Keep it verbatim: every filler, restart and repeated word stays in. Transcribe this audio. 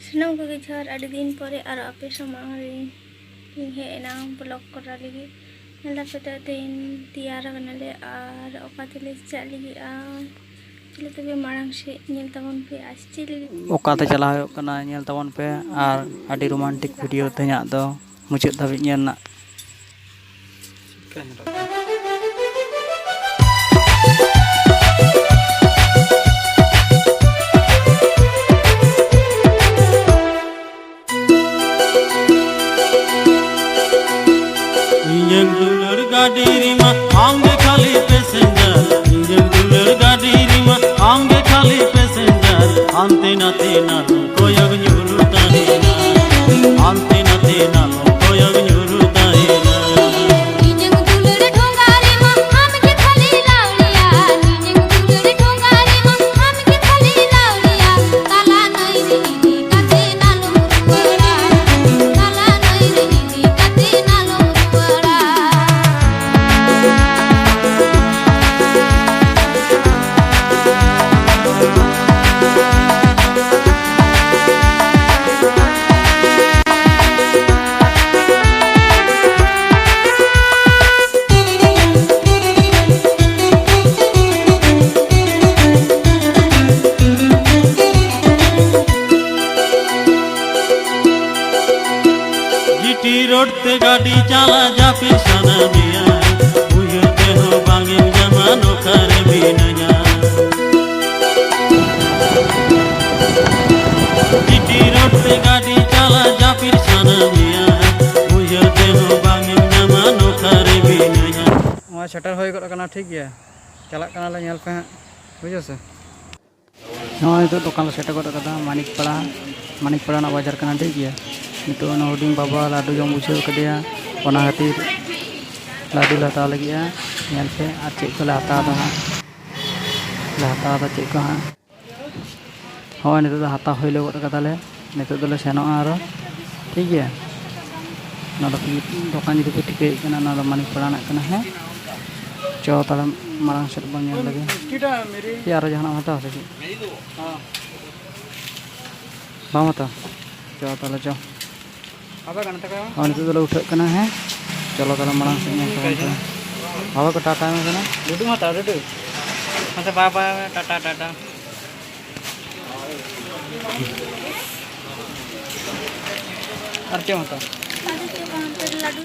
ᱥᱟᱱᱟᱢ ᱠᱚᱜᱮ ᱡᱚᱦᱟᱨ, ᱟᱹᱰᱤ ᱫᱤᱱ ᱯᱚᱨᱮ ᱟᱨᱚ ᱟᱯᱮ ᱥᱟᱢᱟᱝ ᱨᱮᱧ ᱦᱮᱡ ᱮᱱᱟ vlog ᱠᱚᱨᱟᱣ ᱞᱟᱹᱜᱤᱫ᱾ ᱧᱮᱞ ᱫᱟᱯᱮ ᱛᱚ, ᱛᱮᱦᱮᱧ ᱛᱮᱭᱟᱨ ᱟᱠᱟᱱᱟᱞᱮ ᱟᱨ ᱚᱠᱟ ᱛᱮᱞᱮ ᱪᱟᱜ ᱞᱟᱹᱜᱤᱫᱼᱟ᱾ ᱪᱚᱞᱚ ᱛᱚᱵᱮ ᱢᱟᱲᱟᱝ ᱥᱮᱫ ᱧᱮᱞ ᱛᱟᱵᱚᱱ ᱯᱮ ᱟᱨ ᱪᱮᱫ ᱞᱟᱹᱜᱤᱫ ᱚᱠᱟᱛᱮ ᱪᱟᱞᱟᱣ ᱦᱩᱭᱩᱜ ᱠᱟᱱᱟ, ᱧᱮᱞ ᱛᱟᱵᱚᱱ ᱯᱮ᱾ ᱟᱨ ᱟᱹᱰᱤ romantic video ᱛᱮᱦᱮᱧᱟᱜ ᱫᱚ, ᱢᱩᱪᱟᱹᱫ ᱫᱷᱟᱹᱵᱤᱡ ᱧᱮᱞ ᱨᱮᱱᱟᱜ᱾ ᱤᱧᱟᱹᱝ ᱫᱩᱞᱟᱹᱲ ᱜᱟᱹᱰᱤ ᱨᱮᱢᱟ ᱟᱢ ᱜᱮ ᱠᱷᱟᱹᱞᱤ passenger, ᱤᱧᱟᱹᱝ ᱫᱩᱞᱟᱹᱲ ᱜᱟᱹᱰᱤ ᱨᱮᱢᱟ ᱟᱢ ᱜᱮ ᱠᱷᱟᱹᱞᱤ passenger᱾ ᱦᱟᱱᱛᱮ ᱱᱟᱛᱮ ᱱᱟᱞᱚᱢ ᱠᱚᱭᱚᱜ ᱧᱩᱨᱩ ᱛᱟᱦᱮᱱᱟ, ᱦᱟᱱᱛᱮ ᱱᱟᱛᱮ ᱱᱟᱞᱚᱢ ᱠᱚᱭᱚᱜ ᱧᱩᱨᱩ ᱛᱟᱦᱮᱱᱟ᱾ ᱤᱧᱟᱹᱝ ᱫᱩᱞᱟᱹᱲ ᱰᱷᱚᱸᱜᱟ ᱨᱮᱢᱟ ᱟᱢ ᱜᱮ ᱠᱷᱟᱹᱞᱤ ᱞᱟᱣᱞᱤᱭᱟ, ᱤᱧᱟᱹᱝ ᱫᱩᱞᱟᱹᱲ ᱰᱷᱚᱸᱜᱟ ᱨᱮᱢᱟ ᱟᱢ ᱜᱮ ᱠᱷᱟᱹᱞᱤ ᱞᱟᱣᱞᱤᱭᱟ᱾ ᱛᱟᱞᱟ ᱱᱟᱹᱭ ᱨᱮ ᱤᱫᱤ ᱠᱟᱛᱮ ᱱᱟᱞᱚᱢ ᱨᱩᱣᱟᱹᱲᱟ, ᱛᱟᱞᱟ ᱱᱟᱹᱭ ᱨᱮ ᱤᱫᱤ ᱠᱟᱛᱮ ᱱᱟᱞᱚᱢ ᱨᱩᱣᱟᱹᱲᱟ᱾ GT road ᱛᱮ ᱜᱟᱹᱰᱤ ᱪᱟᱞᱟᱜ ᱡᱟᱹᱯᱤᱫ ᱥᱟᱱᱟ ᱢᱮᱭᱟ, ᱩᱭᱦᱟᱹᱨ ᱛᱮᱦᱚᱸ ᱵᱟᱝ ᱮᱢ ᱧᱟᱢᱟ ᱱᱚᱠᱟᱨᱮ ᱢᱤᱱᱟᱹᱧᱟ᱾ GT road ᱛᱮ ᱜᱟᱹᱰᱤ ᱪᱟᱞᱟᱜ ᱡᱟᱹᱯᱤᱫ ᱥᱟᱱᱟ ᱢᱮᱭᱟ, ᱩᱭᱦᱟᱹᱨ ᱛᱮᱦᱚᱸ ᱵᱟᱝ ᱮᱢ ᱧᱟᱢᱟ ᱱᱚᱠᱟᱨᱮ ᱢᱤᱱᱟᱹᱧᱟ᱾ ᱱᱚᱣᱟ ᱥᱮᱴᱮᱨ ᱦᱩᱭ ᱜᱚᱫ ᱟᱠᱟᱱᱟ, ᱴᱷᱤᱠ ᱜᱮᱭᱟ, ᱪᱟᱞᱟᱜ ᱠᱟᱱᱟᱞᱮ, ᱧᱮᱞ ᱯᱮ ᱦᱟᱸᱜ, ᱵᱩᱡᱷᱟᱹᱣ ᱥᱮ᱾ ᱱᱚᱜᱼᱚᱭ ᱱᱤᱛᱚᱜ ᱫᱚᱠᱟᱱ ᱞᱮ ᱥᱮᱴᱮᱨ ᱜᱚᱫ ᱟᱠᱟᱫᱟ ᱢᱟᱱᱤᱠ ᱯᱟᱲᱟ, ᱢᱟᱱᱤᱠ ᱯᱟᱲᱟ ᱨᱮᱱᱟᱜ ᱵᱟᱡᱟᱨ ᱠᱟᱱᱟ, ᱴᱷᱤᱠ ᱜᱮᱭᱟ᱾ ᱱᱤᱛᱚᱜ ᱚᱱᱟ ᱦᱩᱰᱤᱧ ᱵᱟᱵᱟ ᱞᱟᱹᱰᱩ ᱡᱚᱢ ᱵᱩᱡᱷᱟᱹᱣ ᱠᱟᱫᱮᱭᱟ, ᱚᱱᱟ ᱠᱷᱟᱹᱛᱤᱨ ᱞᱟᱹᱰᱩ ᱞᱮ ᱦᱟᱛᱟᱣ ᱞᱟᱹᱜᱤᱫᱼᱟ᱾ ᱧᱮᱞ ᱯᱮ ᱟᱨ ᱪᱮᱫ ᱠᱚᱞᱮ ᱦᱟᱛᱟᱣ ᱮᱫᱟ ᱦᱟᱸᱜ, ᱞᱮ ᱦᱟᱛᱟᱣ ᱮᱫᱟ ᱪᱮᱫ ᱠᱚ ᱦᱟᱸᱜ᱾ ᱦᱳᱭ, ᱱᱤᱛᱚᱜ ᱫᱚ ᱦᱟᱛᱟᱣ ᱦᱩᱭ ᱞᱚᱜᱚᱫ ᱠᱟᱫᱟᱞᱮ᱾ ᱱᱤᱛᱚᱜ ᱫᱚᱞᱮ ᱥᱮᱱᱚᱜᱼᱟ ᱟᱨᱚ, ᱴᱷᱤᱠ ᱜᱮᱭᱟ᱾ ᱱᱚᱰᱮ ᱫᱚᱠᱟᱱ ᱡᱩᱫᱤ ᱯᱮ ᱴᱷᱤᱠᱟᱹᱭᱮᱫ ᱠᱟᱱᱟ, ᱱᱚᱣᱟ ᱫᱚ ᱢᱟᱱᱤᱠ ᱯᱟᱲᱟ ᱨᱮᱱᱟᱜ ᱠᱟᱱᱟ, ᱦᱮᱸ᱾ ᱪᱚ ᱛᱟᱦᱞᱮ ᱢᱟᱲᱟᱝ ᱥᱮᱫ ᱵᱚᱱ ᱧᱮᱞ ᱞᱮᱜᱮ᱾ ᱪᱮᱫ ᱟᱨᱚ ᱡᱟᱦᱟᱱᱟᱜ ᱮᱢ ᱦᱟᱛᱟᱣᱟ ᱥᱮ ᱪᱮᱫ? ᱵᱟᱢ ᱦᱟᱛᱟᱣᱟ? ᱪᱚ ᱛᱟᱦᱚᱞᱮ ᱪᱚ᱾ ᱟᱵᱮ ᱜᱟᱱ ᱛᱟᱠᱚ᱾ ᱟᱨ ᱱᱤᱛᱚᱜ ᱫᱚᱞᱮ ᱩᱴᱷᱟᱹᱜ ᱠᱟᱱᱟ, ᱦᱮᱸ᱾ ᱪᱚᱞᱚ ᱛᱟᱦᱚᱞᱮ ᱢᱟᱲᱟᱝ ᱥᱮᱫ ᱧᱮᱞ ᱛᱟᱵᱚᱱ ᱯᱮ᱾ ᱵᱟᱵᱟ ᱠᱚ ᱴᱟᱴᱟ ᱟᱭ ᱢᱮ ᱥᱮ ᱱᱟ᱾ ᱞᱩᱰᱩ ᱢᱟ ᱦᱟᱛᱟᱣ, ᱞᱩᱰᱩ᱾ ᱢᱟᱥᱮ ᱵᱟᱭ ᱵᱟᱭ ᱢᱮ, ᱴᱟᱴᱟ, ᱴᱟᱴᱟ᱾ ᱟᱨ ᱪᱮᱫ ᱮᱢ ᱦᱟᱛᱟᱣᱟ? ᱟᱫᱚ ᱪᱮᱫ ᱵᱟᱝ, ᱞᱟᱹᱰᱩ᱾